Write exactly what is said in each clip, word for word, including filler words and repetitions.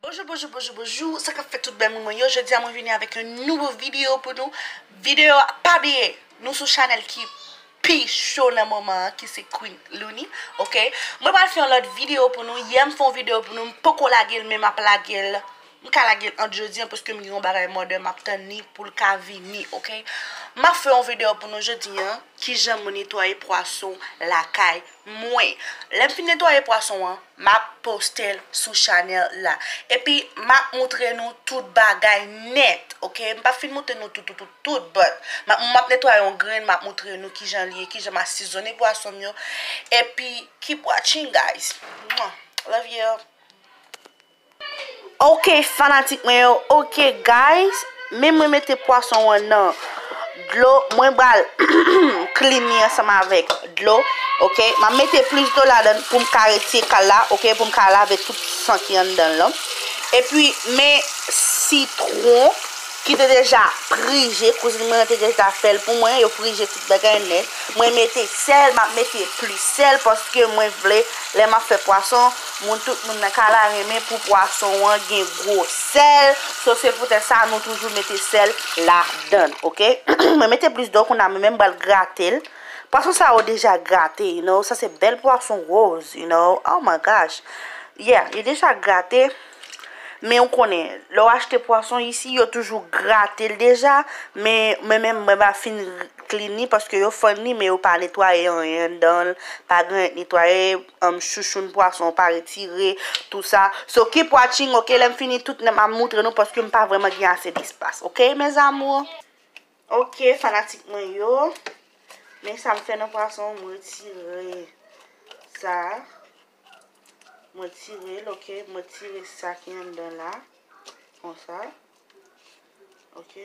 Bonjou, bonjou, bonjou, bonjou. Sa k ap fèt tout bèl moun mwen yo? Jodi a mwen vini avèk yon nouvo videyo pou nou. Videyo a, pa bliye, nou sou chanèl ki pi cho nan moman an, ki se Queen Looney, oke? Mwen pral fè yon lòt videyo pou nou. Yè m fè yon videyo pou nou, m poko lage l, men m ap lage l. M ka lage l ant jodi an, paske m gen yon bagay mòde m ap tann li pou l ka vini, oke? M ap fè yon videyo pou nou jodi an, kijan mwen netwaye pwason lakay mwen. Lè m fin netwaye pwason an, m ap poste l sou chanèl la. Epi, m ap moutre nou tout bagay nèt, oke? M p ap fin moutre nou tout, tout, tout, tout, but m ap, m ap netwaye yon grenn, m ap moutre nou kijan li ye, kijan m asezone pwason m yo. Epi, keep watching, guys. Mwah. Love you. Ok, fanatik mwen yo. Ok, guys. Men mwen mete pwason an nan dlo. Mwen pral clean li ansanm avèk dlo. Ok, m ap mete plis dlo ladan pou m ka retire kal la. Ok, pou m ka lave tout san ki anndan l lan. Epi, men sitwon ki te deja frije, kouzin mwen te deja fè l pou mwen, yo frije tout bagay nèt. Mwen mete sèl, m ap mete plis sèl, paske mwen vle, lè m ap fè pwason, moun, tout moun nan kay la renmen pou pwason an gen gwo sèl. So, se poutèt sa, nou toujou mete sèl ladan, ok? Mwen mete plis dlo kounye a, mwen menm pral grate l. Pwason sa yo deja grate, you know? Sa se bèl pwason woz, you know? Oh my gosh. Yeah, yo deja grate. Men ou konnen, lè w achte pwason isi, yo toujou grate l deja. Men, men menm mwen pa fin clean li, paske yo fann li, men yo pa netwaye anyen anndan l. Pa gen netwaye, um, chouchoun pwason, pa retire, tou sa. So, keep watching, ok? Lè m fini tout, m ap moutre nou, paske m pa vrèman gen ase despas, ok, mes amours? Ok, fanatik mwen yo. Men sa m fè nan pwason, m retire sa. M retire l, ok. M retire sa ki anndan la. Konsa. Ok.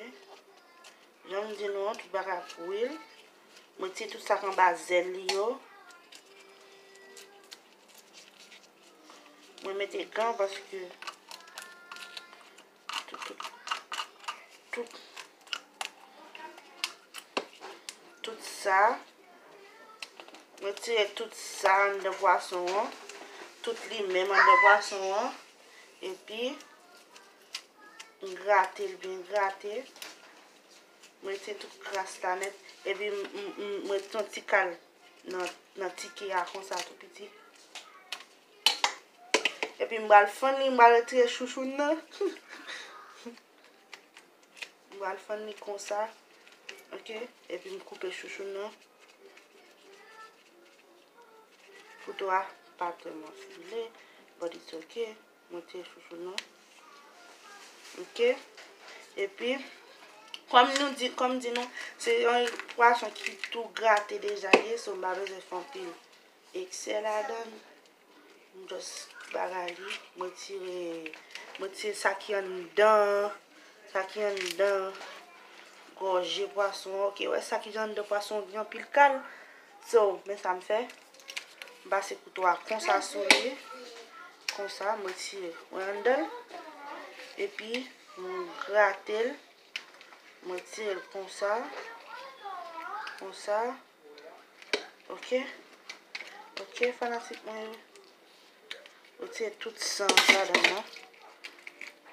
Jan m di nou an, tout bagay ap bouyi. M retire tout sa k anba zèl li yo. Mwen mete gan paske tout, tout, tout, tout sa. Retire tout sa anndan pwason an. Tout li menm anndan pwason an. Epi, m grate l byen grate. M retire tout kras la nèt. Epi, m, m, m, m ret yon ti kal nan, nan tike a konsa tou piti. Epi m pral fann li, m pral retire chouchoun nan. M pral fann li konsa. Ok? Epi m koupe chouchoun nan. Kouto a pa tèlman file, but it's ok. M retire chouchoun nan. Ok? Epi, kòm nou di, kòm di nou, se yon pwason ki tou grate deja ye, so m pa bezwen fè anpil eksè ladan l. M just bagay li, m retire, m retire sa ki anndan, sa ki anndan gòje pwason an. Ok, wè sa ki anndan pwason an gen anpil kal. So, men sa m fè. M pase kouto a konsa sou li. Konsa, m retire. Wè anndan l. Epi, m grate l. M retire l konsa. Konsa. Ok. Ok, fanatik mwen yo. Retire tout san ladan nan.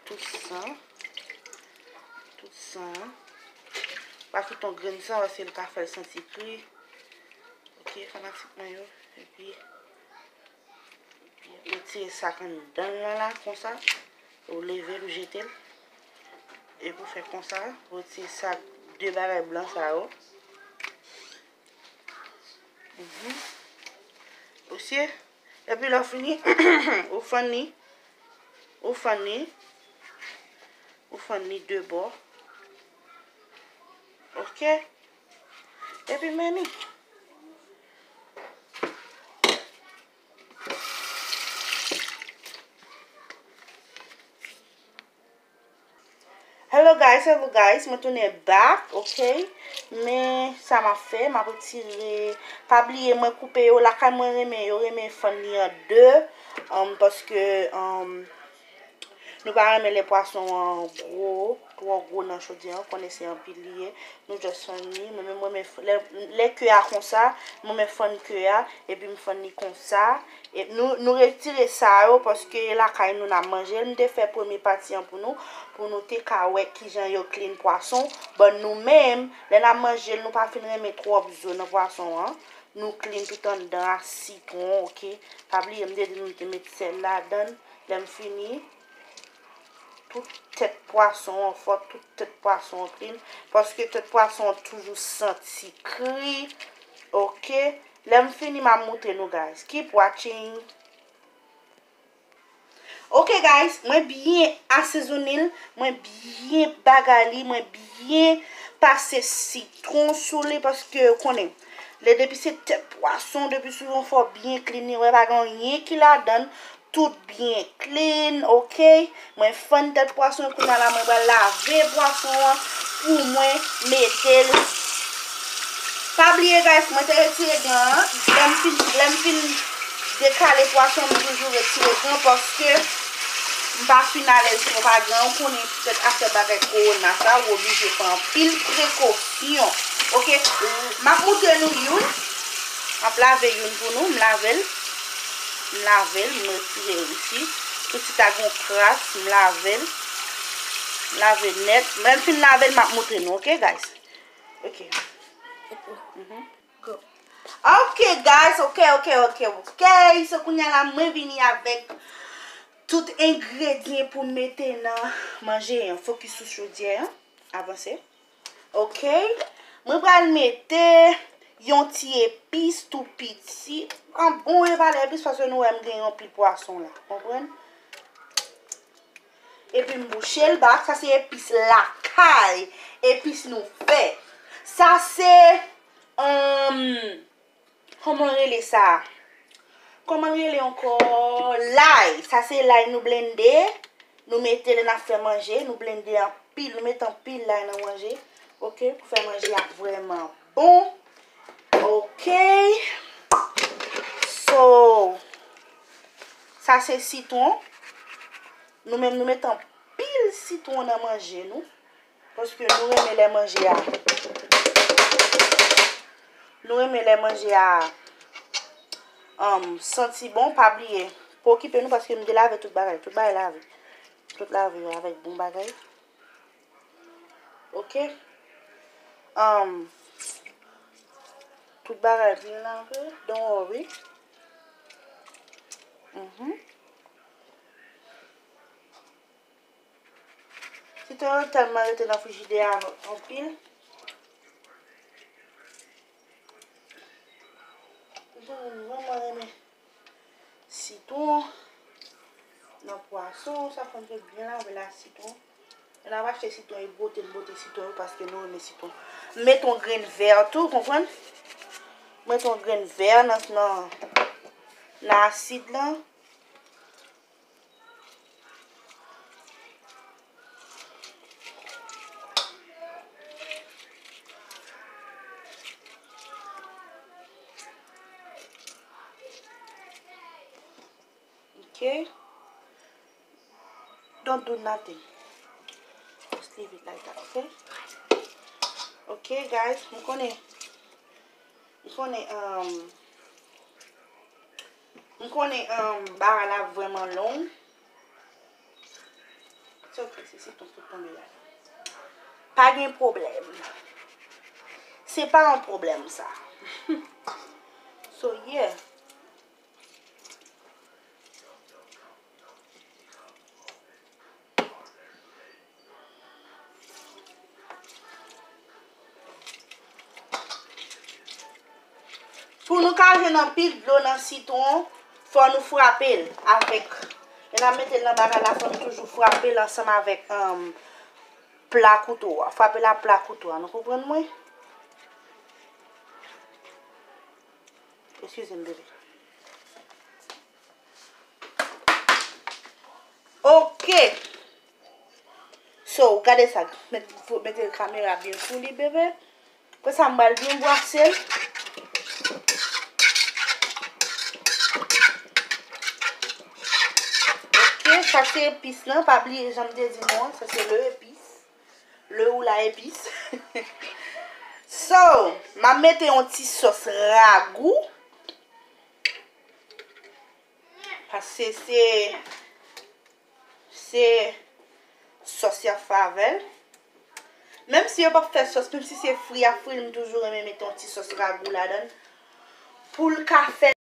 Tout san. Tout san an. Pa kite yon grenn san, paske l ka fè l santi kri. Ok, fanatik mwen yo. Epi, retire sa k anndan l lan la, konsa. Ou leve l, ou jete l. Epi w fè konsa, retire sa, de bagay blan sa yo. Mhm. Ou si, epi lè w fini, ou fann li, ou fann li, ou fann li de bò. Ok? Epi men li. Hello guys, hello guys, mwen tounen back, ok? Men sa m ap fè, m ap retire, pa bliye mwen koupe yo, lakay mwen renmen, yo renmen fann li an de, um, paske, um, Nou pa renmen lè pwason an gwo, twò gwo nan chodyè an, konnen se anpil li ye. Nou just fann li. Mwen menm, mwen renmen f- lè, lè ke a konsa, mwen renmen fann ke a, epi m fann li konsa. E nou, nou retire sa yo paske lakay nou n ap manje l. M te fè premye pati an pou nou, pou nou te ka wè kijan yo clean pwason. Bon, nou menm, lè n ap manje l, nou pa fin renmen twòp zo nan pwason an. Nou clean tout anndan a, sitwon, oke. Pa bliye, m te di nou te met sèl ladan l. Lè m fini, tout tèt pwason an, fò tout tèt pwason an clean. Paske tèt pwason an toujou santi kri, oke. Lè m fini, m ap moutre nou, guys. Keep watching. Ok, guys, mwen byen asezone l, mwen byen bagay li, mwen byen pase sitwon sou li, paske ou konnen, lè depi se tèt pwason, depi sou yon fò byen clean, li wè pa gen anyen ki ladan l, tout byen clean, ok? Mwen fann tèt pwason, kounye a la, mwen pral lave pwason an pou mwen mete l. Pa bliye, guys, mwen te retire gan an. Lè m fin, lè m fin dekale pwason, m toujou retire gan paske m pa fin alèz twòp a gan. Ou konnen poutèt afè bagay kowona sa, ou oblije pran anpil prekosyon. Ok? M ap moutre nou youn. M ap lave youn pou nou. M lave l. M lave l. M retire l isi. Tout ti ta gon kras. M lave l. M lave nèt. Lè m fin lave l, m ap moutre nou. Ok, guys? Ok. Mhm. Go. Ok, guys, ok, ok, ok, ok. So, kounye a la, mwen vini avèk tout engredyan pou mete nan manje an. Fokis sou chodyè an. Avanse. Ok. Mwen pral mete yon ti epis tou piti. An bon, e pa de epis, paske nou wè m gen yon pil pwason la. Konprann? Epi m bouche l bak. Sa se epis lakay. Epis nou fè. Sa se, um, kòman rele sa? Kòman l rele ankò? Lay. Sa se lay nou blende. Nou mete lè n ap fè manje. Nou blende anpil. Nou mete anpil lay nan manje. Ok? Pou fè manje a vrèman bon. Ok. So, sa se sitwon. Nou menm, nou mete anpil sitwon nan manje nou. Paske nou renmen lè manje a. Nou renmen lè manje a, um, santi bon. Pa bliye, pa okipe nou paske m te lave tout bagay. Tout bagay lave. Tout lave avèk bon bagay. Ok? Um, tout bagay byen lave. Don't worry. Mhm. Sitwon yo tèlman rete nan frijidè a anpil. Mwen vrèman renmen sitwon nan pwason, sa fò n te byen lave l a sitwon. Lè n ap achte sitwon, e bwote n bwote sitwon yo paske nou renmen sitwon. M met yon grenn vè tou, konprann? M met yon grenn vè nan, nan, nan asid lan. Ok. Don't do nothing. Just leave it like that, ok? Ok, guys, m konnen, m konnen, um, m konnen, um, bagay la vrèman long. Se ok, se, se tout, tout tonbe la. Pa gen pwoblèm. Se pa yon pwoblèm, sa. So, yeah. Pou nou ka jwenn anpil dlo nan sitwon, fò nou frape l avèk, lè n ap mete l nan bagay la, fò nou toujou frape l ansanm avèk, um, pla kouto a. Frape l a pla kouto a. Nou konprann mwen? Eskize m, bebe. Ok. So, gade sa. Met, mete kamera byen sou li, bebe. Apre sa, m pral byen bwase l. Ok, Sa se epis lan, pa bliye jan m te di nou an, sa se le epis. Le ou la epis. So, m ap mete yon ti sòs ragou. Paske se, se sòs y ap fè avè l. Menm si yo p ap fè sòs, menm si se fri a fri, m toujou renmen mete yon ti sòs ragou ladan l. Pou l ka fè